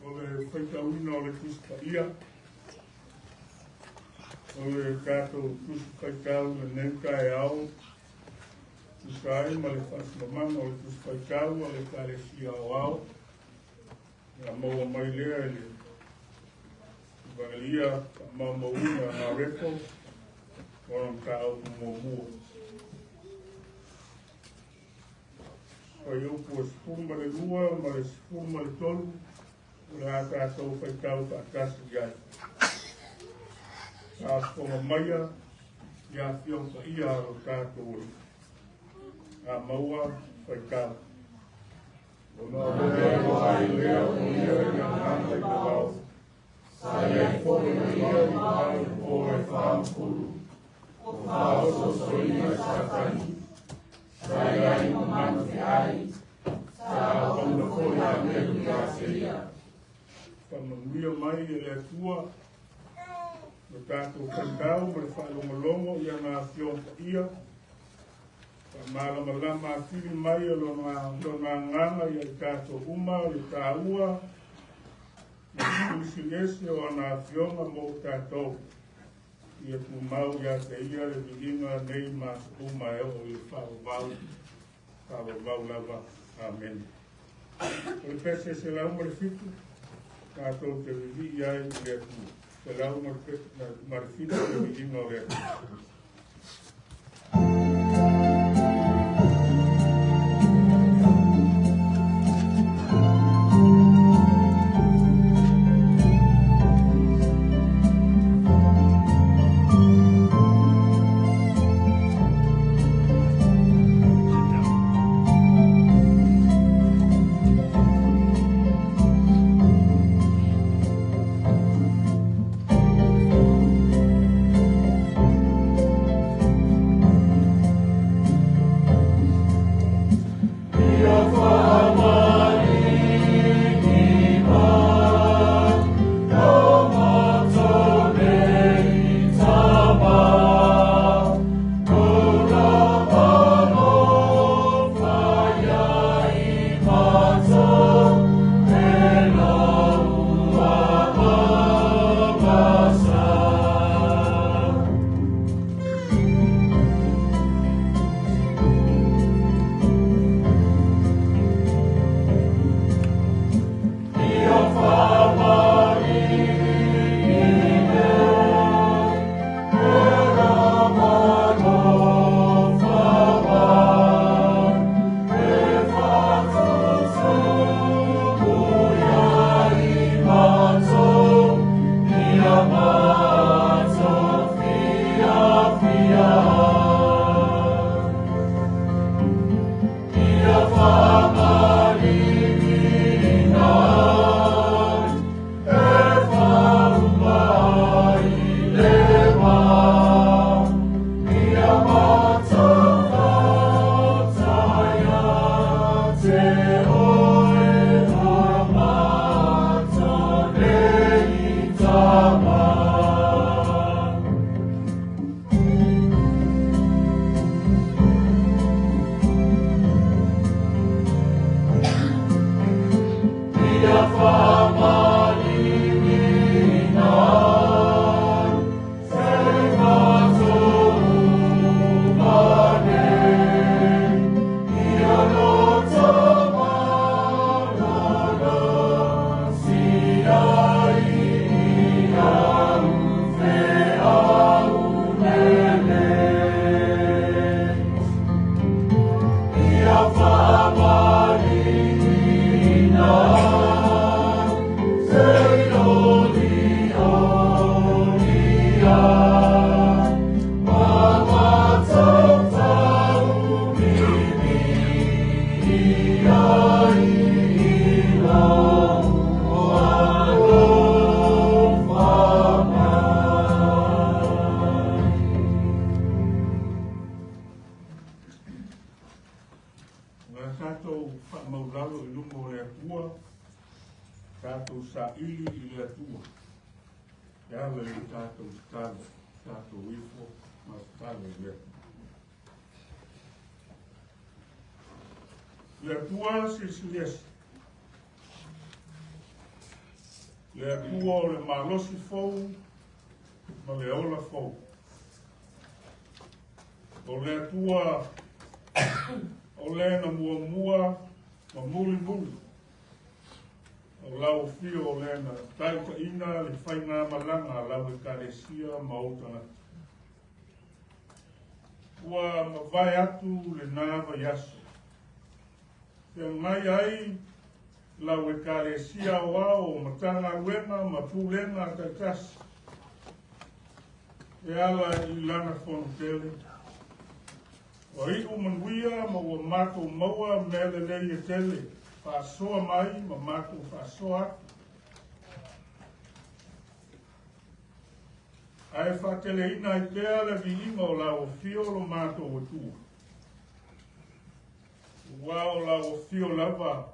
O le faitauina o le Tusi Paia, o le tatou Tusi Faitau i lenei taeao, tusa ai ma le faasilamaga o le Tusi Faitau a le Ekalesia Aoao, ia maua mai lea i le Ivagelia faamaumauina e Mareko, ona mataupu muamua. Fuaiupu e 12 ma le 13, o le a tatou faitau faatasi i ai. Faafofoga maia i afioga paia a lo tatou Alii. A maua faitau. Ona avea ai lea o ia i le agaga i vavao, sa i ai foi ma ia i ina i po e 40, ua faaosoosoina e Satani, sa i ai ma manu feai, sa auauna foi agelu ia te ia. Faamanuia mai e le Atua lo tatou faitau ma le faalogologo i ana afioga paia, faamalamalama atili mai e lona agaga ia i tatou uma le taua ma le silisiliese o ana afioga mo tatou. Ia tumau ia te ia le viiga nei ma aso uma e oo i le faavavau, faavavau lava. Amene. O le pese 107, tatou te vivii ai i le Atua. 107 le viiga o le Atua. Le Atua silisili ese, le Atua o le malosi fou ma le ola fou. O le Atua o le na muamua ma mulimuli. O lau afio o le na taitaiina le faigamalaga a lau Ekalesia ma ou tagata. Ua mavae atu lena vaiaso. Feagai ai lau Ekalesia aoao o Matagaluega ma Pulega taitasi e ala i lana fono tele. Ua iu manuia ma ua matou maua mea lelei e tele, faasoa mai ma matou faasoa atu. Ae faateleina ai pea le viiga o lau afio lo matou Atua. Ua o lau afio lava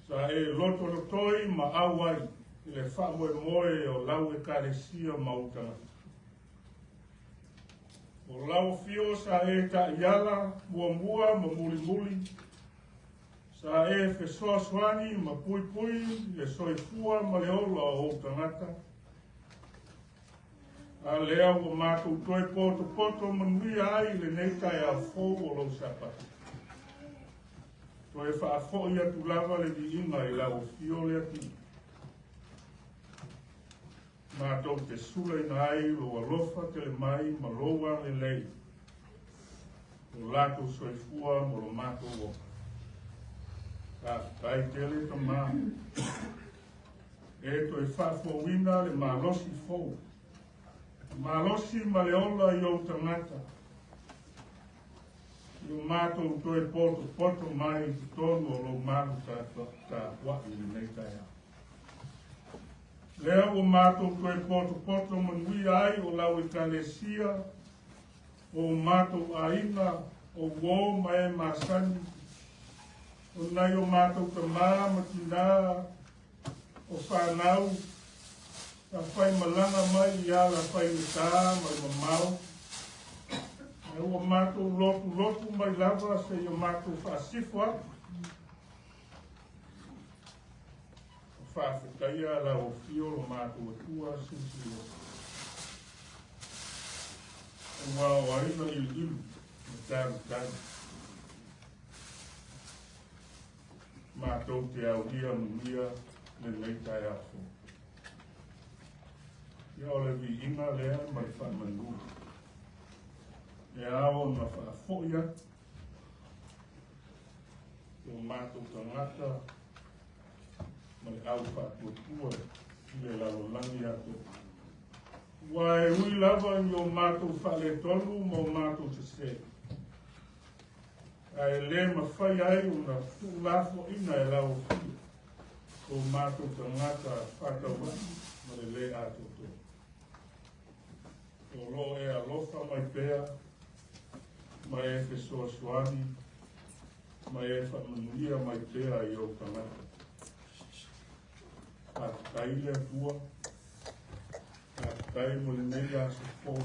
sa e lotolotoi ma au ai i le faamoemoe o lau Ekalesia ma ou tagata. O lau afio sa e taiala muamua ma mulimuli, sa e fesoasoani ma puipui le soifua ma le ola o ou tagata. A lea ua matou toe potopoto manuia ai lenei taeao fou o lou Sapati. Toe faafoi atu lava le viiga i lau afio le Atua. Matou te sulaina ai lou alofa tele mai ma lou agalelei, o latou soifua ma lo matou ola. Faafetai tele Tamā, e toe faafouina le malosi fou, malosi ma le ola i ou tagata, i o matou toe potopoto mai i totonu o lou malu tapuai i lenei taeao. Lea ua matou toe potopoto manuia ai o lau Ekalesia, o matou aiga, o uō ma e masani, o nai o matou tamā ma tinā, o whanau, sa faimalaga mai i ala faigata ma le mamao, ae ua matou lotulotu mai lava seia matou faasifo atu. O faafetaia lau afio lo matou Atua silisili ese. Ua o ai na iliili ma talutalu. Matou te aulia manuia lenei taeao fou. Ia o le viiga lea ma le faamanu. E ao ona faafoi atu o matou tagata ma le au faatuatua i le lalolagi atoa. Ua e ui lava i o matou faaletonu ma o matou sesē. Ae le mafai ai ona tuulafoaiina e lau afio o matou tagata faatauvaa ma le le atoatoa. O lo o e alofa mai pea, ma e fesoasoani, ma e faamanuia mai pea i ou tagata. Faafetai le Atua, faafetai mo lenei aso fou.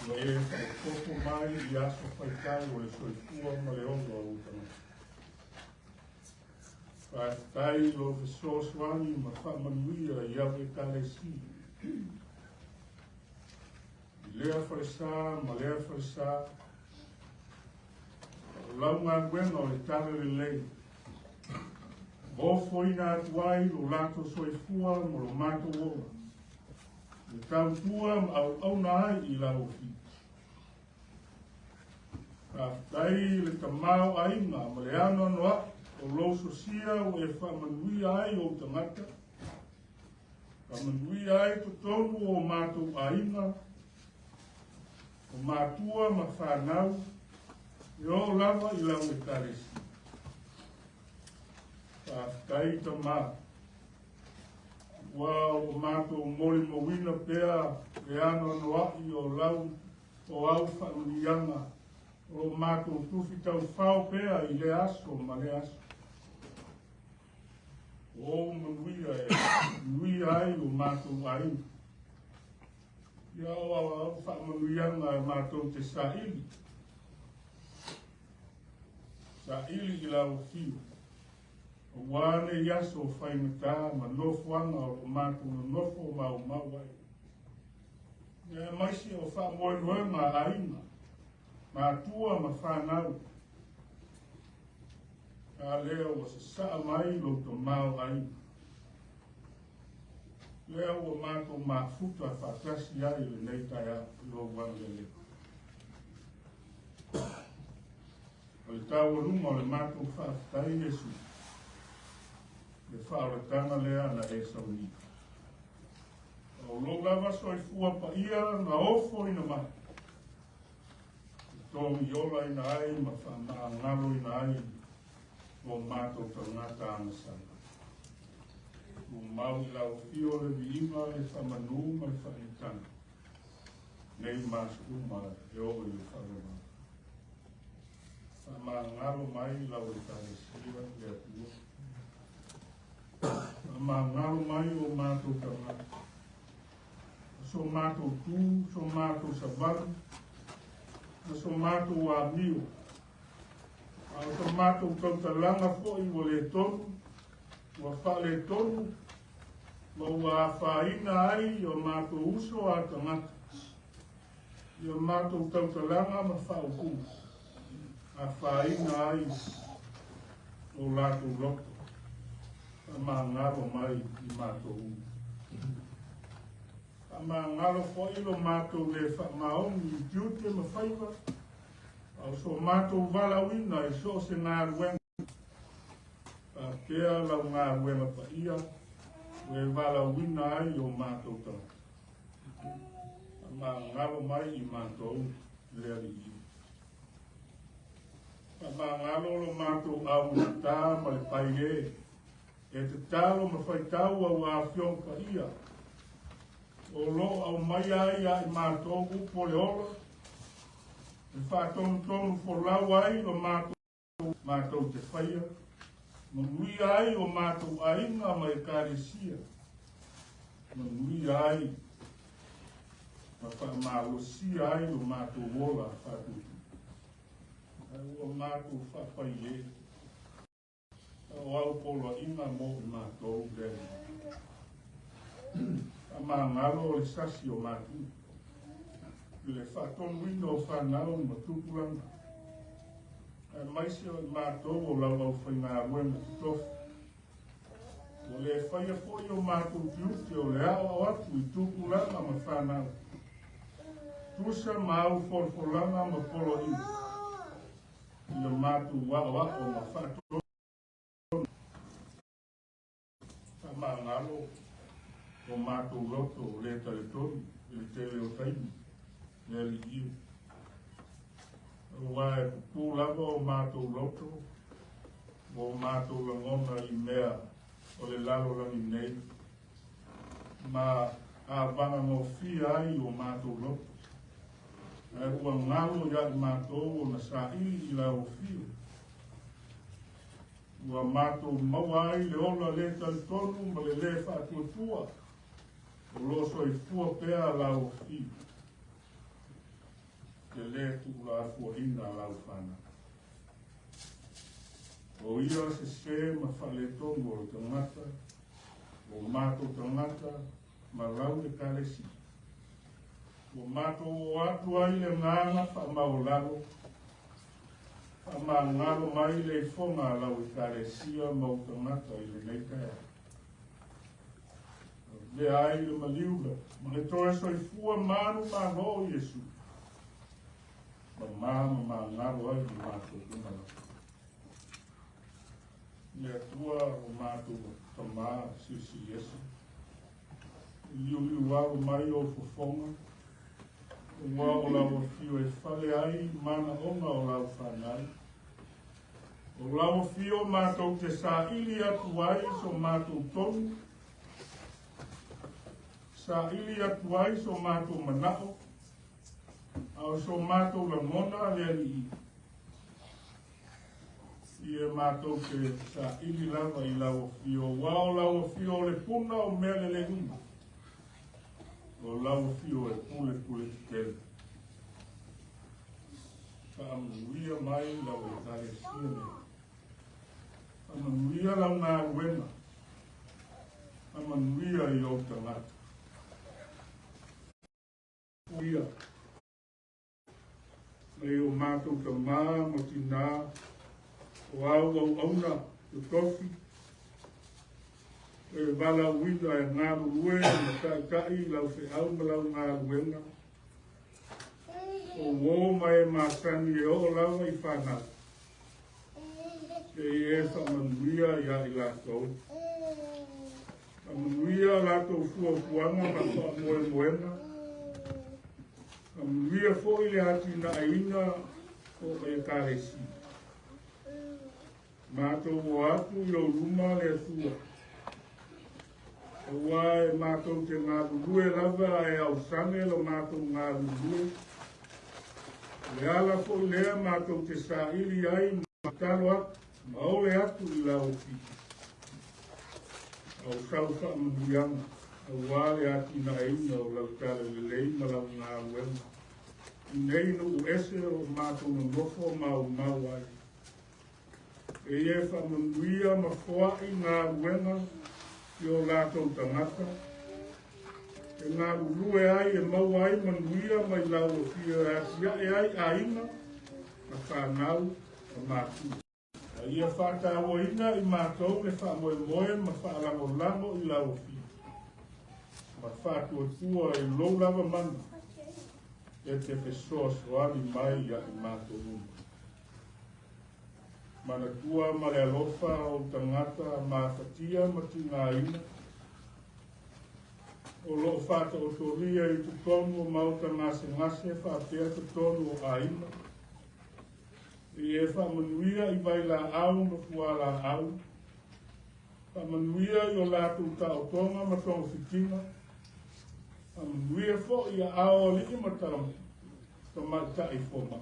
Ua e faaopoopo mai i aso faitau o le soifua ma le ola o ou tagata. Faafetai i lou fesoasoani ma faamanuia i au Ekalesia. I lea falesa ma lea falesa, o lau galuega o le talalelei, ofoina atu ai lo latou soifua ma lo matou ola, le tautua ma auauna ai i lau afio. Faafetai i le tamāo'aiga ma le anoanoa'i O lou sosia ua e faamanuia ai ou tagata, faamanuia ai totonu o o matou aiga, o matua ma fanau, e oo lava i lau Ekalesia. Faafetai Tama, ua o matou molimauina pea le anoanoai o lau o au faamanuiaga o lo matou tufi taufao pea i lea aso ma lea aso. O ou manuia e manuia ai o matou aiga. Ia o au faamanuiaga e matou te saili. Saili i lau afio. Aua nei aso faigata ma nofoaga o lo matou nonofo maumau ai. Ia aemaise o faamoemoega a aiga, matua ma fanau. A lea ua sasaa mai lou tamaoaiga. Lea ua matou mafuta faatasi ai i lenei taeao i lou agalelei. O le taualuga o le matou faafetai Iesu, le faaolataga lea na e saunia. O lou lava soifua paia na ofoina mai, e togiolaina ai ma faamagaloina ai o matou tagata agasala. Tumau i lau afio le viiga, le faamanu ma le faaneetaga, nei ma aso uma e oo i le faavavau. Faamagalo mai lau Ekalesia le Atua. Faamagalo mai o matou tagata. So matou tu, so matou savali, ma so matou amio. A o so matou tautalaga foi ua le tonu, ua faaletonu, ma ua afaina ai o matou uso a tagata, i o matou tautalaga ma faaupuga, afaina ai o latou loto, faamagalo mai i matou uma. Faamagalo foi lo matou le faamaoni i tiute ma faiva, a o so matou valaauina i so o se galuega, faapea lau galuega paia ua e valaauina ai o matou tagata. Faamagalo mai i matou le Alii. Faamagalo lo matou augatā ma le pai e, e tatalo ma faitau au afioga paia, o lo aumai ai ia i matou upu o le ola, e faatonutonu folau ai lo matou te faia, manuia ai o matou aiga ma Ekalesia, manuia ai ma faamalosia ai lo matou ola faatutu. Ai ua matou faapai e, o au poloaiga mo i matou le Alii. Faamagalo o le sasi o matua, i le faatonuina o fanau ma tupulaga, aemaise o i matou o lau aufaigaluega totofi. Ua le faia foi o matou tiute o le aoao atu i tupulaga ma fanau, tusa ma au folafolaga ma poloaiga, i le matou aoao ma faatonu. Faamagalo o matou loto o le talitonu i le tele o taimi, le Alii e. Aua e pupū lava o matou loto, ma o matou lagona i mea o le lalolagi nei, ma avagagofie ai o matou loto. Ae ua galo ia i matou ona saili i lau afio. Ua matou maua ai le ola le talitonu ma le lē faatuatua, o lo soifua pea lau afio, te lē tuulafoaiina lau fanau. O ia sesē ma faaletonu o le tagata, o matou tagata ma lau Ekalesia. Ua matou oo atu ai le agaga faamaualalo, faamagalo mai le ifoga a lau Ekalesia ma ou tagata i lenei taeao. Avea ai le maliu ma le toe soifua manumalo o Iesu, mamā ma magalo ai i matou uma lava. Le Atua o matou Tamā Silisili Ese, liuliu alo mai ou fofoga, ua o lau afio e fale ai manaoga o lau fanau. O lau afio matou te saili atu ai so matou tonu, saili atu ai so matou manao, a o so matou lagona le Alii. Ia matou te saili lava i lau afio, ua o lau afio o le puna o mea lelei uma. O lau afio e pule pule tetele. Faamanuia mai lau Ekalesia nei. Faamanuia lau galuega. Faamanuia i ou tagata. Ia. Mai o matou tamā ma tinā, o au auauna totofi, e valaauina e galulue ma taitai lau feau ma lau galuega, o uō ma e masani e oo lava i fanau. Se i e faamanuia ia i latou. Faamanuia latou fuafuaga ma faamoemoega. Faamanuia foi le atinaeina o Ekalesia. Matou o atu i ou luma le Atua. Aua e matou te galulue lava e ausage lo matou galulue. Le ala foi lea matou te saili ai ma talo atu, ma ole atu i lau afio. Au sau faamanuiaga, aua le atinaeina o lau talalelei ma lau galuega. I nei nuu ese o matou nonofo maumau ai. E ia faamanuia ma foai galuega i o latou tagata. E galulue ai e maua ai manuia mai lau afio e atiae ai aiga ma fanau ma matua. A ia faatauaina i matou le faamoemoe ma faalagolago i lau afio. Ma faatuatua i lou lava mana e te fesoasoani mai ia i matou uma. Manatua ma le alofa o tagata mafatia ma tigaina, o loo faataotolia i totonu o maota gasegase faapea totonu o aiga. I e faamanuia i vailaau ma fualaau, faamanuia i o latou taotoga ma togafitiga, faamanuia foi ia ao alii ma tamaitai fomai.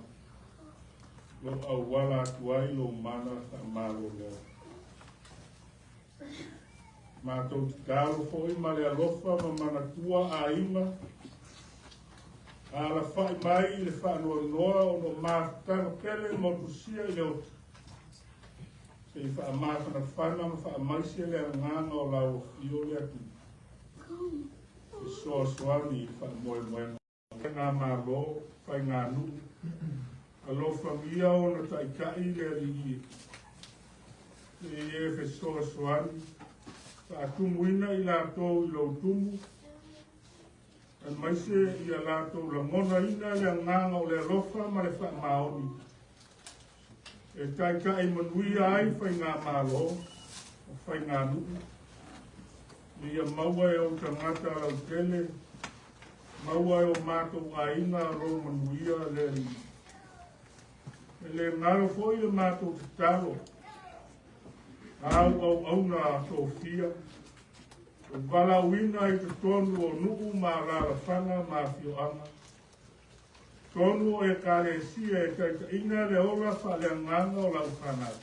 Lo auala atu ai lou mana faamalolo. Matou tatalo foi ma le alofa ma manatua aiga, alafai mai i le faanoanoa ona o mafutaga pele motusia i le oti. Se i faamafanafana ma faamaise le agaga o lau afio le Atua. Fesoasoani i faamoemoega. Faigamalo, faiganuu, alofagia ona taitai le Alii. E e fesoasoani, faatumuina i latou i lou tumu, aemaise ia latou lagonaina le agaga o le alofa ma le faamaoni. E taitai manuia ai faigamalo o faiganuu, ia maua e ou tagata lautele, maua e o matou aiga lou manuia le Alii. E le galo foi le matou tatalo, au auauna tofia, o valaauina i totonu o nuu ma alaalafaga ma afioaga. Tonu o Ekalesia e taitaiina le ola faaleagaga o lau fanau.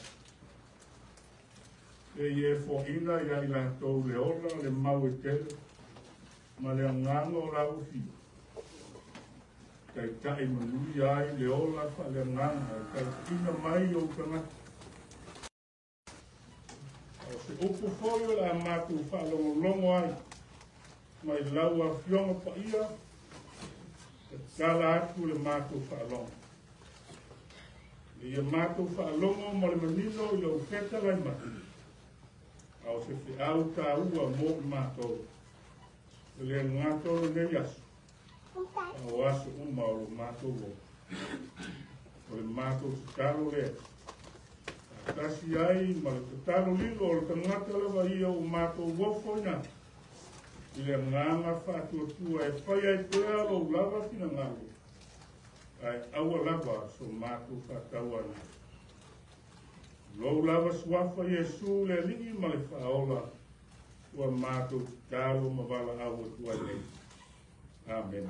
E ia foaina ia i latou le ola le mau e tele ma le agaga o lau afio. Taitai manuia ai le ola faaleagaga e taitaiina mai ou tagata. O se upu foi o le a matou faalogologo ai mai lau afioga paia, tatala atu le matou faalogo. Ia matou faalogo ma le manino i lou fetalai mai. A o se feau taua mo i matou. E le gata o lenei aso, a o aso uma o lo matou ola. O le matou tatalo lea. Faatasi ai ma le tatalo lilo o le tagata lava ia ua matou ofoina i le agaga faatuatua e fai ai pea lou lava finagalo, ae aua lava so matou faatauana. Lou lava suafa Iesu le Alii ma le Faaola, ua matou tatalo ma valaau atu ai nei. Amen.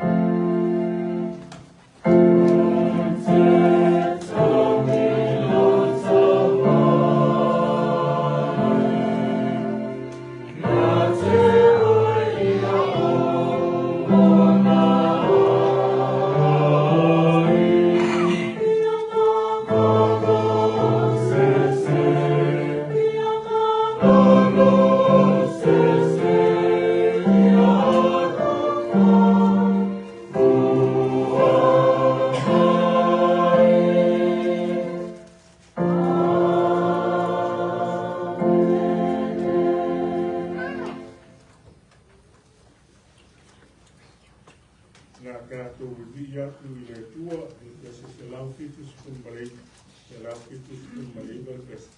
Na tatou vivii atu i le Atua i le pese 179, 179 le pese.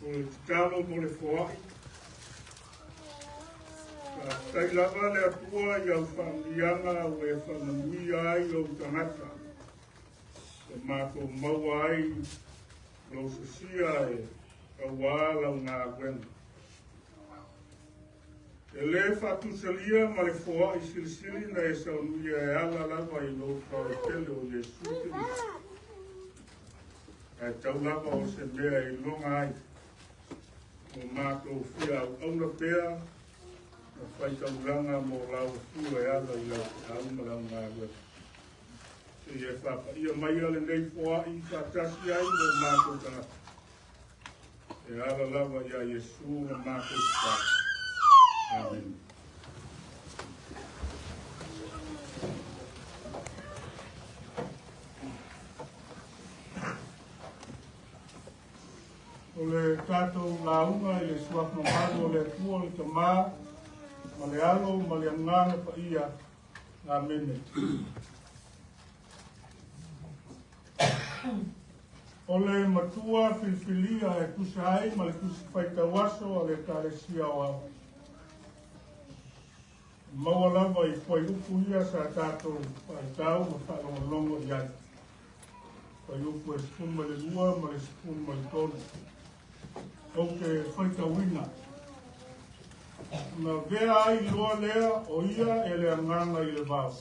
O le tatalo mo le foai. Faafetai lava le Atua i au faamanuiaga ua e faamanuia ai ou tagata. Ua matou maua ai lou sosia e auā lau galuega. E lē faatusalia ma le foai silisili na e saunia e ala lava i lou Tala o Iesu Keriso. Ae tau lava o se mea e iloga ai o matou fia auauna pea ma faitaulaga mo lau afio e ala i lau feau ma lau galuega. Seia e faapaia maia lenei foai faatasi ai mo matou tagata. E ala lava iā Iesu na matou tatalo. Amene. O le tatou lauga i le suafa mamalu o le Atua o le Tamā, ma le Alo ma le Agaga Paia. Amene. O le matua filifilia e tusa ai ma le tusi faitau aso a le Ekalesia Aoao. Maua lava i fuaiupu ia sa tatou faitau ma faalogologo i ai. Fuaiupu e 12 ma le 13. Ou te faitauina. Na avea ai loa lea o ia e le Agaga i le vao.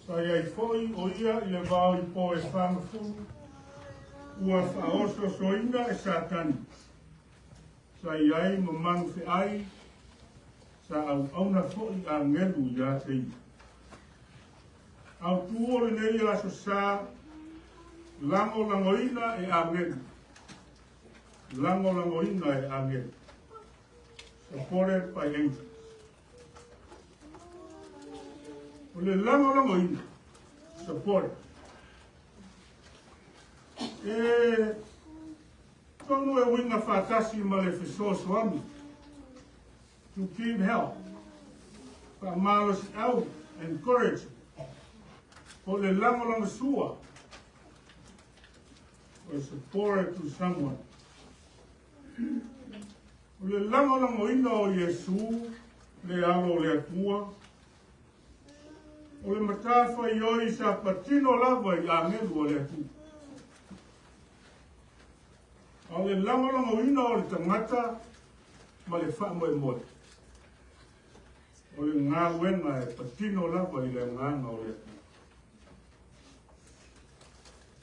Sa i ai foi o ia i le vao i po e 40, ua faaosoosoina e Satani. Sa i ai ma manu feai, sa auauna foi agelu ia te ia. Autū o lenei aso sa lagolagoina e agelu. Lagolagoina e agelu. Supported by angels. O le lagolagoina, support. E tonu e uiga faatasi ma le fesoasoani. To give help. Faamalosiau, encourage. O le lagolagosua. O support to someone. O le lagolagoina o Iesu, le alo o le Atua. O le matafaioi sa patino lava i agelu o le Atua. A o le lagolagoina o le tagata ma le faamoemoe. O le galuega e patino lava i le agaga o le Atua.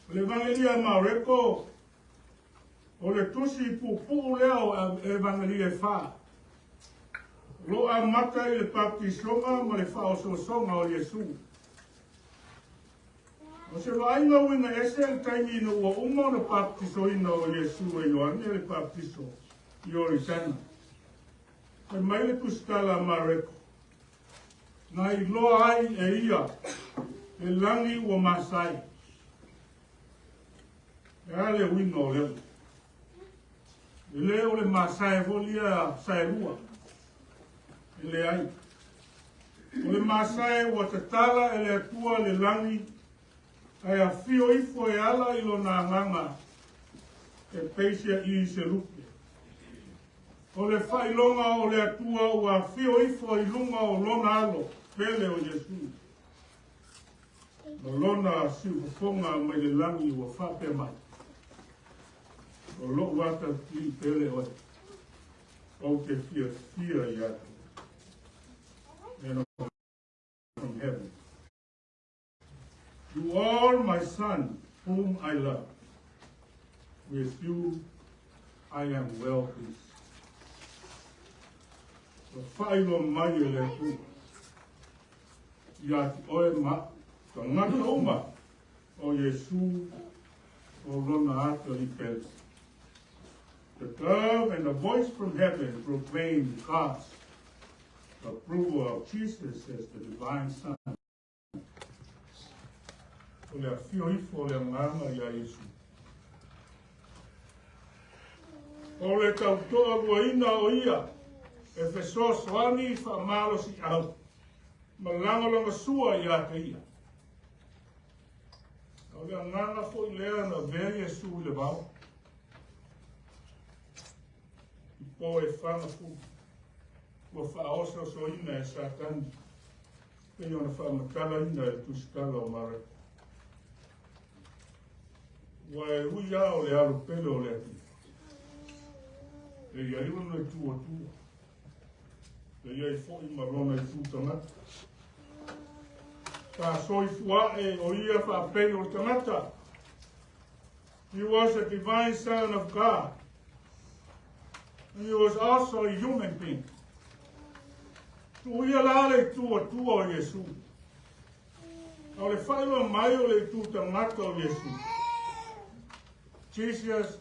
O le Evagelia a Mareko, o le tusi puupuu lea o Evagelia e fa. O lo o amata i le baptisoga ma le faaosoosoga o Iesu. O se vaaiga uiga ese le taimi ina ua uma ona baptisoina o Iesu e Ioane le baptiso i Ioritana. Fai mai le tusitala a Mareko, na iloa ai e ia le lagi ua masae. E a le uiga o lea. E le o le masae foi ia saelua. E leai. O le masae ua tatala e le Atua le lagi, ae afio ifo e ala i lona agaga e peisia i se lupe. O le faailoga o le Atua ua afio ifo i luga o lona alo, pele o Iesu. Ma lona siufofoga mai le lagi ua faapea mai. O lou atalii pele oe, ou te fiafia ia te. And from heaven. You are my son, whom I love. With you I am well pleased. Ua faailoa mai e le Atua ia te oe ma tagata uma o Iesu o lona atalii pele. The dove and the voice from heaven proclaimed God's approval of Jesus as the divine Son. O le afio ifo o le Agaga iā Iesu. O le tautoaluaina o ia e fesoasoani faamalosiau ma lagolagasua ia te ia. O le agaga foi lea na avea Iesu i le vao. po e 40 ua faaososoina e Satani pei ona faamatalaina e le tusitala o Mareko. Ua e ui lava o le alo pele o le Atua, e i ai lona itu Atua, e i ai foi ma lona itu tagata. Sa soifuaʻe o ia faapei o le tagata. He was a divine Son of God. He was also a human being. Tuuia la le itu Atua o Iesu. A o le faailoa mai o le itu tagata o Iesu. Jesus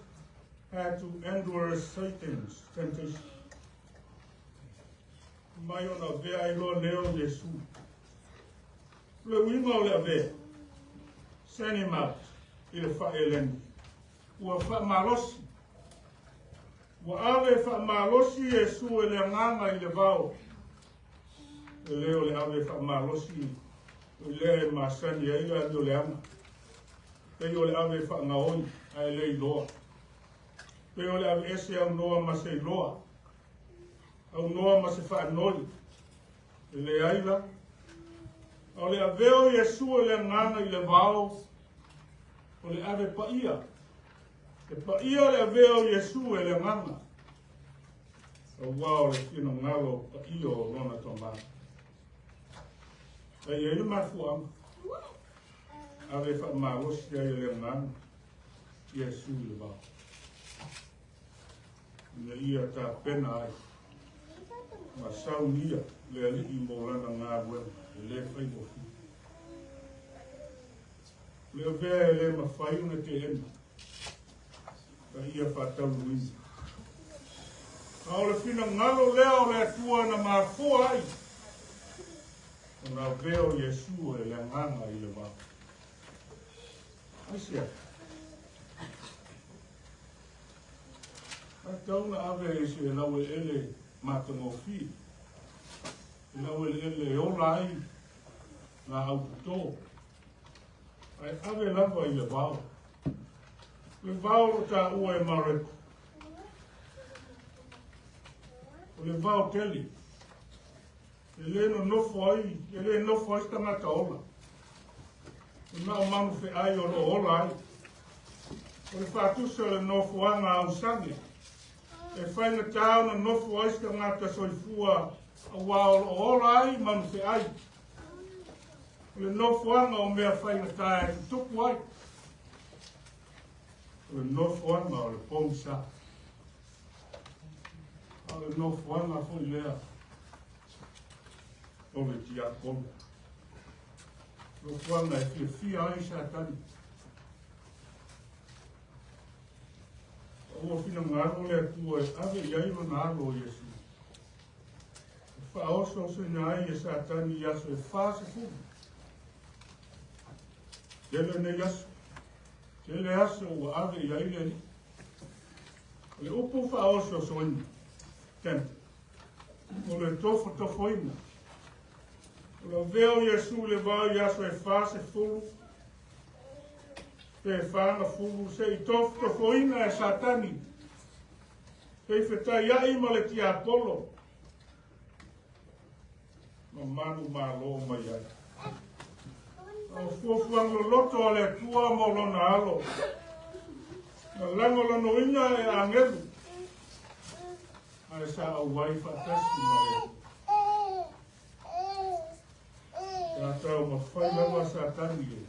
had to endure Satan's temptation. Mai ona avea ai loa lea o Iesu. O le uiga o le avea, send him out i le faa-Eleni. Ua faamalosi. Ua ave faamalosi Iesu e le Agaga i le vao. E le o le ave faamalosi o lea e masani ai le ave o le aga. Pei o le ave faagaoi ae le iloa. Pei o le ave ese aunoa ma se iloa. Aunoa ma se faanoi. E leai la. A o le avea o Iesu e le Agaga i le vao, o le ave paia. E paia le avea o Iesu e le Agaga. Auā o le finagalo paia o lona Tamā. E i ai le mafuaaga. Ave faamalosi ai e le Agaga Iesu i le vao. Ina ia tapena ai ma saunia le Alii mo lana galuega e le faigofie. O le avea e le mafai ona teena ka ia faataunuuina. A o le finagalo lea o le Atua na mafua ai ona avea o Iesu e le Agaga i le vao. Aisea? A tatau ona ave i se laueleele matagofie, se laueleele e ola ai laau toto, ae ave lava i le vao. O le vao o lo o taua e Mareko, o le vao tele, e le nonofo ai, e le nofo ai se tagata ola. E na o manu feai o lo o ola ai. O le faatusa o le nofoaga ausage, e faigata ona nofo ai se tagata soifua auā o lo o ola ai manu feai. O le nofoaga o mea faigata e tutupu ai. O le nofoaga o le pogisa. A o le nofoaga foi lea o le tiapolo. Nofoaga e fiafia ai Satani. A ua finagalo le Atua e ave i ai lona alo o Iesu. E faaosoosoina ai e Satani i aso e 40. Tele nei aso. Tele aso ua ave i ai le Alii. O le upu faaosoosoina, tempt, o le tofotofoina. O le avea o Iesu i le vao i aso e 40, pe 40, seʻi tofotofoina e Satani, feifetaiaʻi ma le tiapolo, ma manumalo mai ai. A o fuafuaga loloto a le Atua mo lona alo, na lagolagoina e agelu, ae sa auai faatasi ma le Atua. Sa taumafai lava Satani e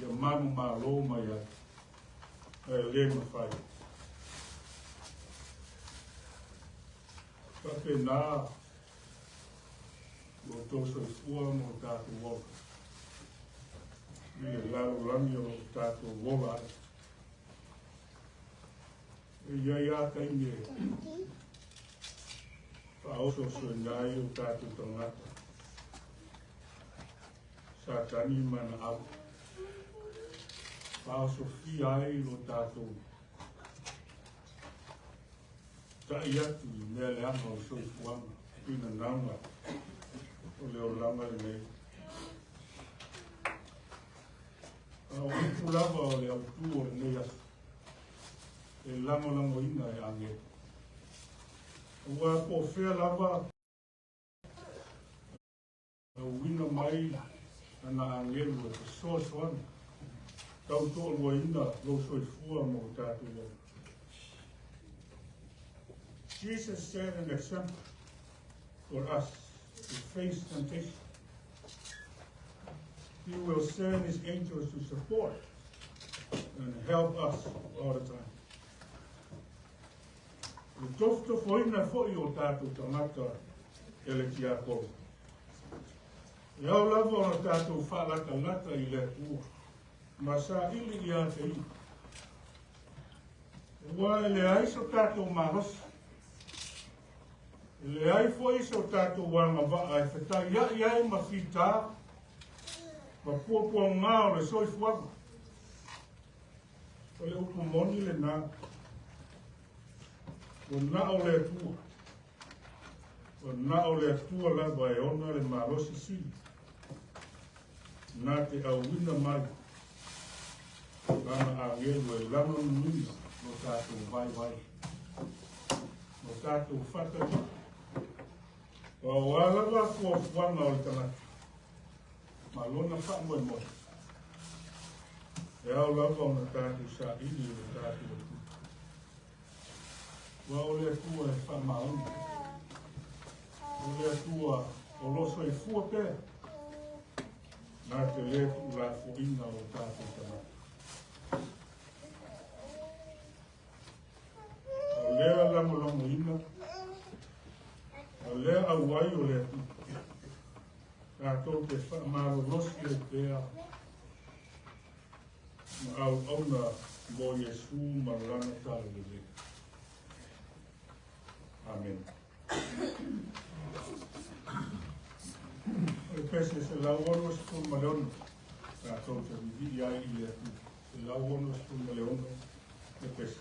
ia manumalo mai ai, ae le mafai. Faapena lo outou soifua ma o tatou ola i le lalolagi o lo o tatou ola ai. E i ai lava taimi e faaosoosoina ai o tatou tagata, Satani ma ana au, faaosofia ai lo tatou taʻi atu i mea leaga o le soifuaga, pinanaga o le olaga lenei. A o upu lava o le autū o lenei aso, e lagolagoina e agelu. Auā po o fea lava e auina mai Lana agelu e fesoasoani tautoaluaina lou soifua ma o tatou ola. Jesus set an example for us to face temptation. He will send his angels to support and help us all the time. Le tofotofoina foi o tatou tagata e le tiapolo. E ao lava ona tatou faalatalata i le Atua ma saili ia te Ia. Aua e leai so tatou malosi, e leai foi so tatou agavaa e fetaiai ai ma fitā ma puapuaga o le soifuaga. O le upu moni lena, ua na o le Atua. Ua na o le Atua lava e ona le malosi sili, na te auina mai Lana agelu e lagonaina lo tatou vaivai, lo tatou faatauvaa. Aua o a lava fuafuaga o le tagata ma lona faamoemoe, e ao lava ona tatou saili i lo tatou Atua. Aua o le Atua e faamaoni, o le Atua o lo o soifua pea, na te lē tuulafoaiina o tatou tagata. O lea lagolagoina, o lea auai o le Atua, tatou te faamalolosi ai pea ma auauna mo Iesu ma Lana talalelei. Amene. O le pese 166, tatou te vivii ai i le Atua. 166 le pese.